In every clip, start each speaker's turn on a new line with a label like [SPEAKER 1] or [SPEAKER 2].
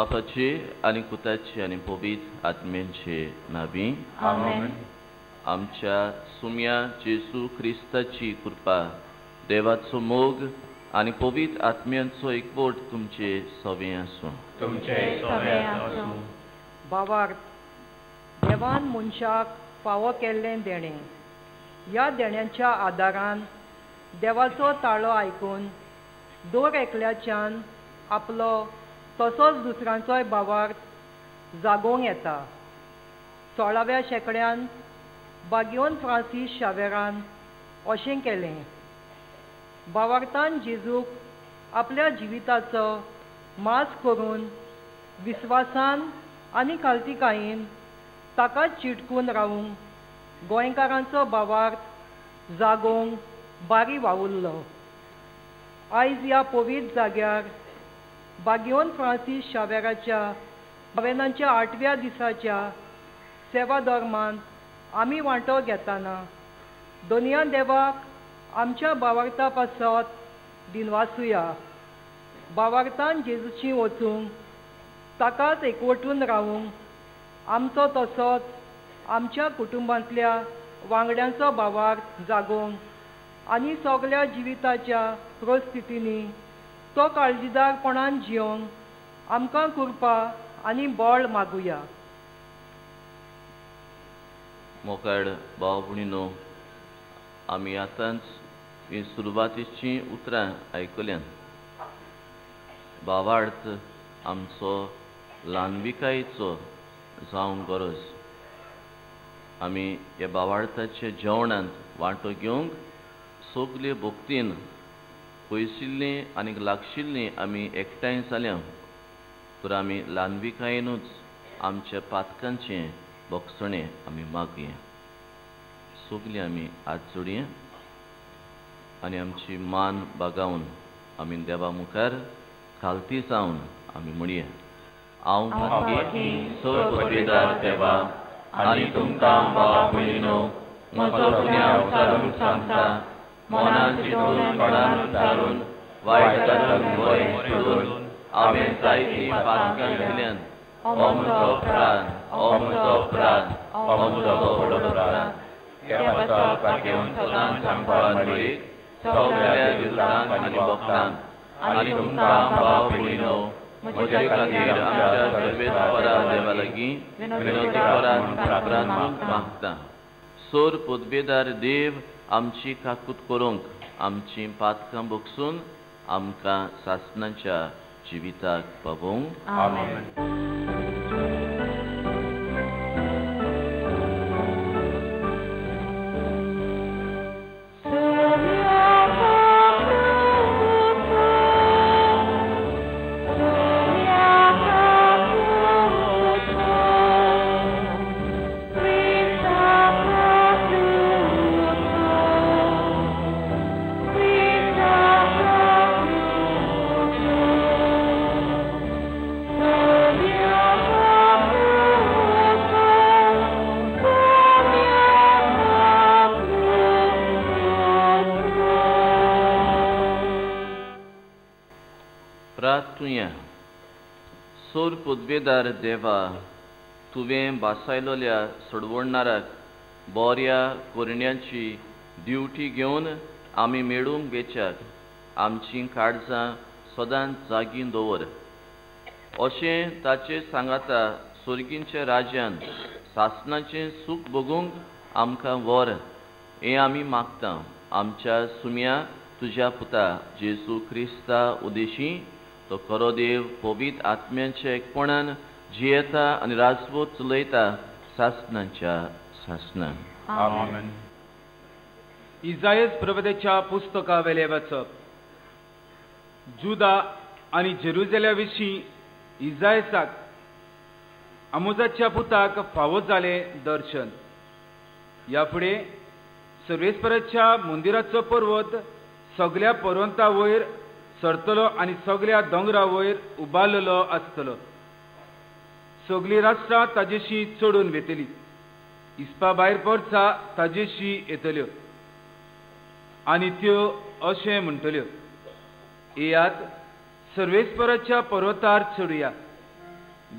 [SPEAKER 1] बापाचे आनी पुताचे आनी पवित्र आत्म्यांचे नावी.
[SPEAKER 2] आमेन.
[SPEAKER 1] आमच्या सुम्या जेजू क्रिस्ताची कृपा, देवाचो मोग आनी पवित्र आत्म्यांचो एकवट तुमचे सवे आसूं.
[SPEAKER 2] तुमचे सवे आसूं.
[SPEAKER 3] भावार्थ, देवान मनशाक फावो केल्लें देणें. ह्या देण्याच्या आदारान देवाचो ताळो आयकून दर एकल्याच्यान आपलो तसोच दुसऱ्यांचोय भावार्थ जागोवंक येता. 16व्या शेंकड्यान बागियोन फ्रांसीस शावेरान अशें केलें. भावार्थान जेजूक आपल्या जिविताचो मास करून विस्वासान आनी कालतिकायेन ताकाच चिटकून रावूंक गोंयकारांचो भावार्थ जागोवंक बारी वावुरलो. आयज ह्या पवित्र जाग्यार बागियोन फ्रांसीस शावेराच्या नवेनाच्या 8व्या दिसाच्या सेवा धर्मांत आमी वांटो घेतना दोनया देवाक आमच्या भावार्था पासत दिनवासुया. भावार्थान जेजूची वचूंक, ताकाच एकवटून रावूंक आमचो तसोच आमच्या कुटुंबांतल्या वांगड्यांचो भावार्थ जागोवंक आनी सगल्या जिविताच्या परिस्थितींनी तो काळजीदारपणान जियोंक आमकां कृपा आनी बळ मागुया.
[SPEAKER 1] मोकाड भाव भयणीनो, आमी आतांच ही सुरवातीचीं उतरां आयकल्यान. भावार्थ आमचो ल्हानविकायेचो जावंक गरज. आमी ह्या भावार्थाच्या जेवणांत वांटो घेवंक सगले भक्तीन पयशिल्लीं आनी लागशिल्लीं आमी एकठांय जाल्या तर आमी ल्हानविकायेनूच आमच्या पातकांचें भोगसणें आमी मागया. सगलीं आमी हात जोडया आनी आमची मान बागावन आमी देवा मुखार खालती जावन आमी म्हणया, हांव पातकी सर्वपदवीदार देवा आनी तुमकां भावा भयणीनो म्हजो गुन्यांव उचारून सांगता. मनान चिंतून, तोंडान उच्चारून, वायट करून, बरें सोडून हांवें जायतीं पातकां केल्यान. हो म्हजो अपराध, हो म्हजो अपराध, हो म्हजो व्हडलो अपराध.
[SPEAKER 2] त्या पासत घेवन सदांच सांगपाक मरीक सगल्या दिवसांक आनी भक्तांक आनी तुमकां भाव भयणीनो
[SPEAKER 1] म्हजे खातीर आमच्या सर्वेस्परा देवा लागीं विनवती करात म्हूण प्रार्थना मागता. सोर पदवेदार देव आमची काकूत करूंक, आमची पातकां भोगसून आमकां सासणाच्या जिविताक पावोवंक.
[SPEAKER 2] आमेन.
[SPEAKER 1] सोर पदवेदार देवा, तुवें बासायलोल्या सोडवणणाराक बऱ्या करण्याची ड्युटी घेवन आमी मेळूंक वेच्याक आमचीं काळजां सदांच जागीं दवर. अशें ताचे सांगाता सोर्गींच्या राज्यान सासणाचें सूख भोगूंक आमकां व्हर हें आमी मागता. आमच्या सुम्या तुज्या पुता जेजू क्रिस्ता उदेशी तो खरो देव पवित्र आत्म्यांच्या एकपणान जियेता आनी राजवट चलयता सासणाच्या सासणान.
[SPEAKER 2] आमेन.
[SPEAKER 4] इजायस प्रवक्त्याच्या पुस्तका वेलें वाचप. जुदा आनी जेरुजलेमा विशीं इजायसाक आमोजाच्या पुताक फावो जालें दर्शन. ह्या फुडें सर्वेस्पराच्या मंदिराचो पर्वत सगल्या पर्वता वयर सरतलो आनी सगल्या दोंगरा वयर उबारलेलो आसतलो. सगलीं राष्ट्रां ताजेशी चडून वेतली, इस्पा भायर पोरसा ताजेशी येतल्यो आनी त्यो अशें म्हणटल्यो, येयात सर्वेस्पराच्या पर्वतार चडुया,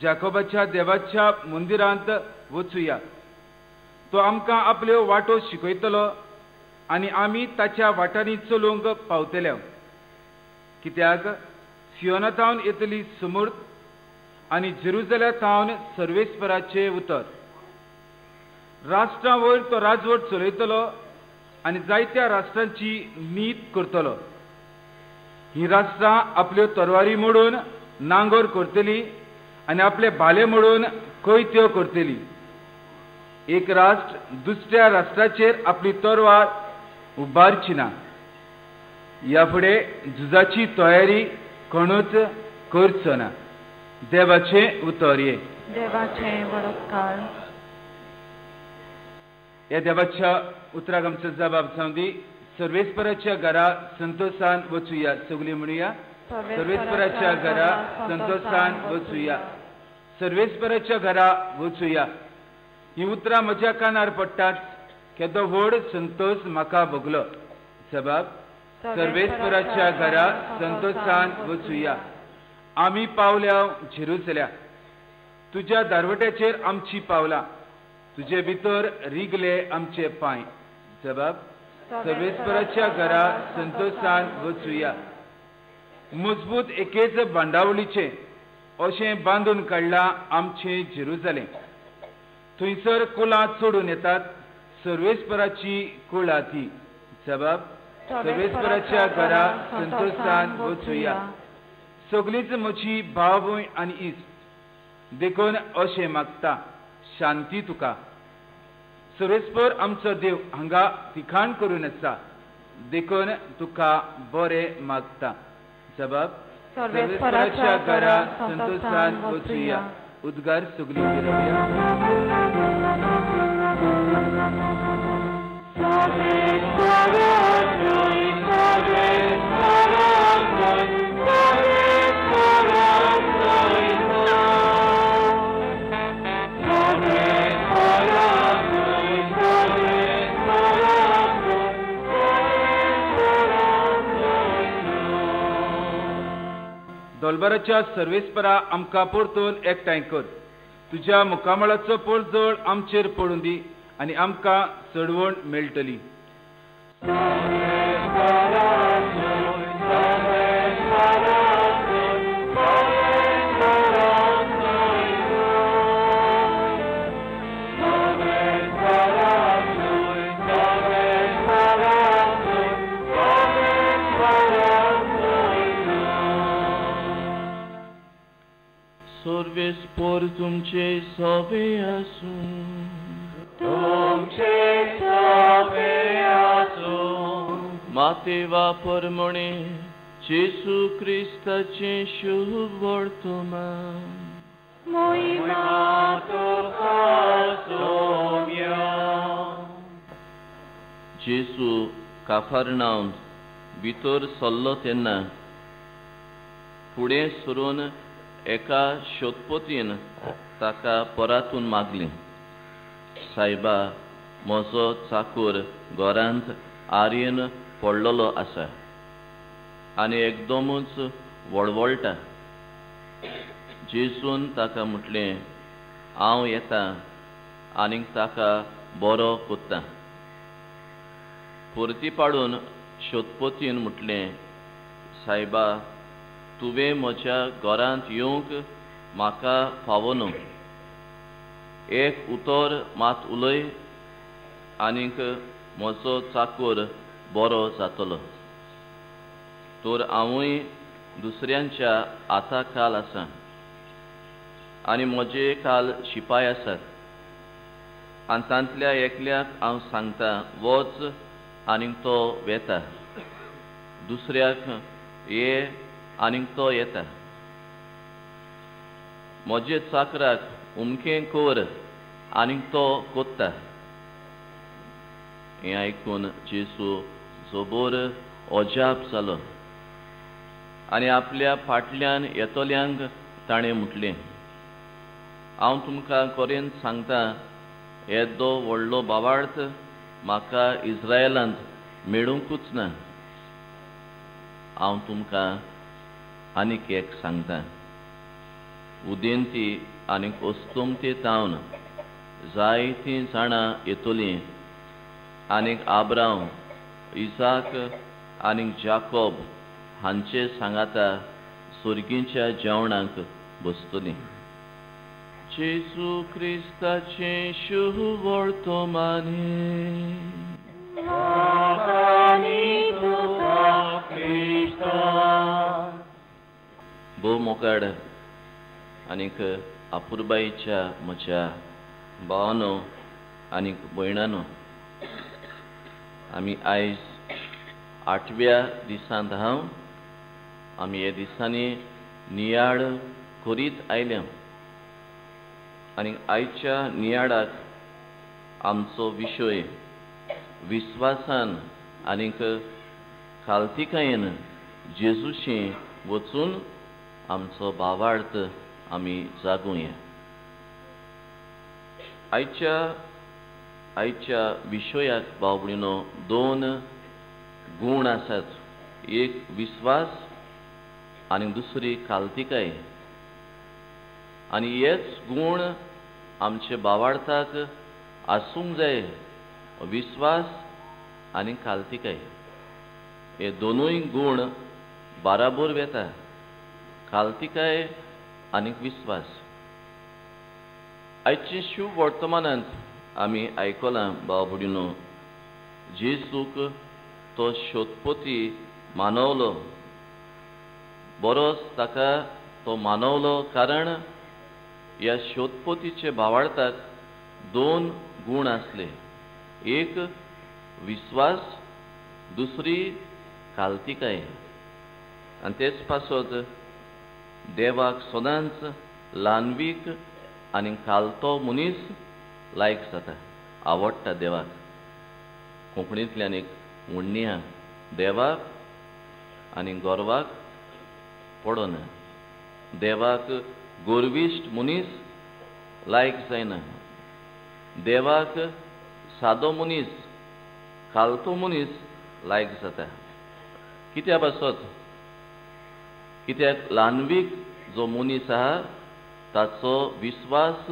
[SPEAKER 4] जाकोबाच्या देवाच्या मंदिरांत वचुया. तो आमकां आपल्यो वाटो शिकयतलो आनी आमी ताच्या वाटांनी चलूंक पावतले. कित्याक सियोना थावन येतली समर्थ आनी जेरुजल्या थावन सर्वेस्पराचें उतर. राष्ट्रां वयर तो राजवट चलयतलो आनी जायत्या राष्ट्रांची नीत करतलो. ही राष्ट्रां आपल्यो तरवारी मोडून नांगोर करतली आनी आपले भाले मोडून कोयत्यो करतली. एक राष्ट्र दुसऱ्या राष्ट्राचेर आपली तरवार उबारची ना. ह्या फुडें झुजाची तयारी कोणूच करचो ना. देवाचें उतर ये.
[SPEAKER 2] देवाचें बरोपकार.
[SPEAKER 4] ह्या देवाच्या उतराक आमचो जबाब जावं दी. सर्वेस्पराच्या घरा संतोशान वचुया. सगळीं म्हणुया, सर्वेस्पराच्या घरा संतोशान वचुया, सर्वेस्पराच्या घरा वचुया. ही उतरां म्हज्या कानार पडटात केदो व्हड संतोश म्हाका भोगलो. जबाब, सर्वेस्पराच्या घरा संतोशान वचुया. आमी पावल्या जेरुसल्या, तुज्या दारवट्याचेर आमची पावलां, तुजे भितर रिगले आमचे पांय. जबाब, सर्वेस्पराच्या घरा संतोशान वचुया. मजबूत एकेच बांदावळीचें अशें बांदून काडलां आमचें जेरुसलेम. थंयसर कुळां चडून येतात, सर्वेस्पराची कुळां ती. जबाब, सर्वेस्पराच्या घरा संतोशान वचुया. सगळींच म्हजी भाव भयण आनी इश्ट, देखून अशें मागता, शांती तुका. सर्वेस्पर आमचो देव हांगा तिखाण करून आसा, देखून तुका बरें मागता. जबाब, सर्वेस्पराच्या घरा संतोशान वचुया. उद्गार सगळीं मिरवया. दोलबाराच्या सर्वेस्परा आमकां परतून एकठांय कर. तुज्या मुखामळाचो परजळ आमचेर पडून दी आनी आमकां चडवण मेळटली.
[SPEAKER 1] सर्वेस्पर तुमचे सवे आसूं.
[SPEAKER 2] तुमचे सवे आसूं.
[SPEAKER 1] मातेवा परमणे जेसू क्रिस्ताचें शुभ वर्तमान.
[SPEAKER 2] मोहिमा तुका सोम्या.
[SPEAKER 1] जेसू काफरनाउम भितर सरलो तेन्ना फुडें सरून एका शोधपतीन ताका परातून मागली, सायबा, म्हजो चाकूर घरांत आर्यन पडलेलो आसा आनी एकदमूच वळवळटा. जेजून ताका म्हटलें, हांव येता आनीक ताका बरो कोत्ता. परती पाडून शोधपतीन म्हटलें, सायबा, तुवें म्हज्या घरांत येवंक म्हाका फावो न्हू. एक उतर मात उलय आनीक म्हजो चाकूर बरो जातलो. तर हांवूय दुसऱ्यांच्या हाता खाल आसा आनी म्हजे खाल शिपाय आसात आनी तांतल्या एकल्याक हांव सांगता वच आनीक तो वेता, दुसऱ्याक ये आनीक तो येता, म्हजे चाकराक उमकें कर आनीक तो कोत्ता. हें आयकून जेजू जोबोर अजाप जालो आनी आपल्या फाटल्यान येतल्यांक ताणें म्हटलें, हांव तुमकां करेन सांगता, येदो व्हडलो बावार्थ म्हाका इस्रायलांत मेळुंकूच ना. हांव तुमकां आनीक एक सांगता, उदेंती आनी अस्तमते तावन जायतीं जाणां येतलीं आनीक आब्रांव, इसाक आनी जाकोब हांचे सांगाता सुर्गींच्या जेवणाक बसतलीं. जेजू क्रिस्ताचें शुभवर्तमाने. भोव मोगाड आनीक अपुरबायेच्या म्हज्या भावानो आनीक भयणानो, आमी आयज आठव्या दिसांत हांव आमी हे दिसांनी नियाळ करीत आयल्या आनी आयच्या नियाळाक आमचो विशय विस्वासान आनीक खालतिकायेन जेजूशी वचून आमचो भावार्थ आमी जागुया. आयच्या विशयाक भाव भयणीनो दोन गूण आसात, एक विस्वास आनी दुसरी खालतिकाय. आनी हेच गूण आमचे भावार्थाक आसूंक जाय, विस्वास आनी खालतिकाय. हे दोनूय गूण बाराबोर वेता, खालतिकाय आनी विस्वास. आयचे शुभ वर्तमानांत आमी आयकलां भाव भयणीनो, जेजूक तो शोधपती मानवलो, बरोच ताका तो मानवलो, कारण ह्या शोधपतीचे भावार्थाक दोन गूण आसले, एक विस्वास, दुसरी खालतिकाय. आनी तेच पासत देवाक सदांच ल्हानवीक आनी खालतो मनीस लायक जाता, आवडटा देवाक. कोंकणींतल्यान एक म्हणणी आहा, देवाक आनी गोरवाक पडना. देवाक गोरविश्ट मनीस लायक जायना, देवाक सादो मनीस, खालतो मनीस लायक जाता. कित्या पासत? कित्याक ल्हानवीक जो मनीस आहा ताचो विस्वास,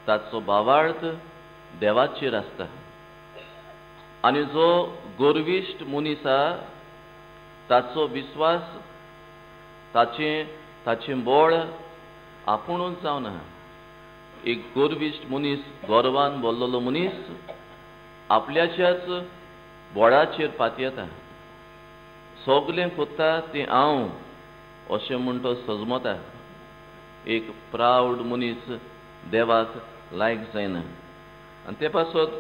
[SPEAKER 1] ताचो भावार्थ देवाचेर आसता, आनी जो गोरविश्ट मनीस आहा ताचो विस्वास, ताचें बळ आपुणूच जावना. एक गोरविश्ट मनीस, गोरवान बोल्लोलो मनीस आपल्याच्याच बोळाचेर पातयेता, सगलें कोत्ता तें हांव अशें म्हूण तो सजमता. एक प्रावड मनीस देवाक लायक जायना. आनी ते पासत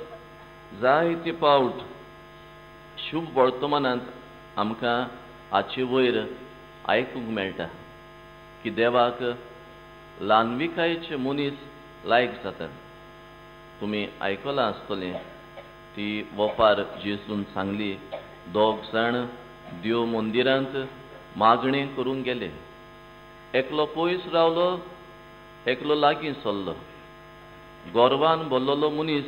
[SPEAKER 1] जायते पावट शुभ वर्तमानांत आमकां हाचे वयर आयकूंक मेळटा की देवाक ल्हानविकायेचे मनीस लायक जातात. तुमी आयकलां आसतलें ती वपार जेजून सांगली, दोग जाण देव मंदिरांत मागणें करूंक गेले, एकलो पयस रावलो, एकलो लागीं सरलो. गोरवान बोल्लोलो मनीस